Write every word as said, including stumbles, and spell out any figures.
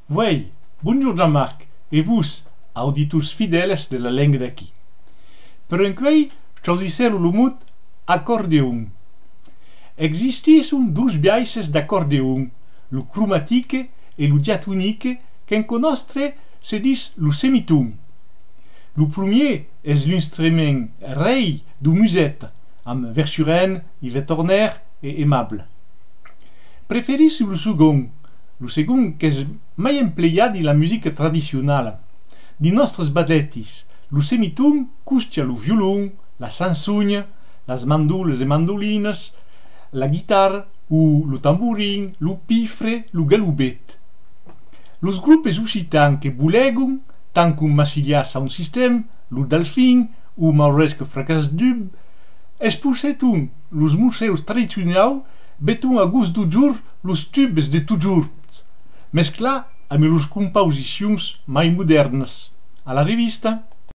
Uèi, bonjorn Jean-Marc e vos, auditors fidèles de La Lenga d'Aquí. Per encuèi, chausissèro lo mot acordeon. Existisson dos biaisses d'acordeon, lo cromatique e lo diatonique, qu'en cò nòstre se ditz lo semiton. Lo promier es l'instrument rei dau Musette, amb Verschuren, Yvette Horner e Aimable. Preferissi lo segond, lo segond qu'es mai emplegat dins la musica tradicionala. Dins nòstres balètis, lo semiton costia lo violon, la sansonha, las mandolas e mandolinas, la guitarra o lo tamborin, lo pifre, lo galobet. Los gropes occitans que bolegon, tant com Massilia Sound System, lo Dalfin o Mauresque Fracàs Dub, exposeton los morceus tradicionaus, beton a gost dau jorn los tubes de totjorn, mesclats amb los composicions mai modèrnas. A la revista!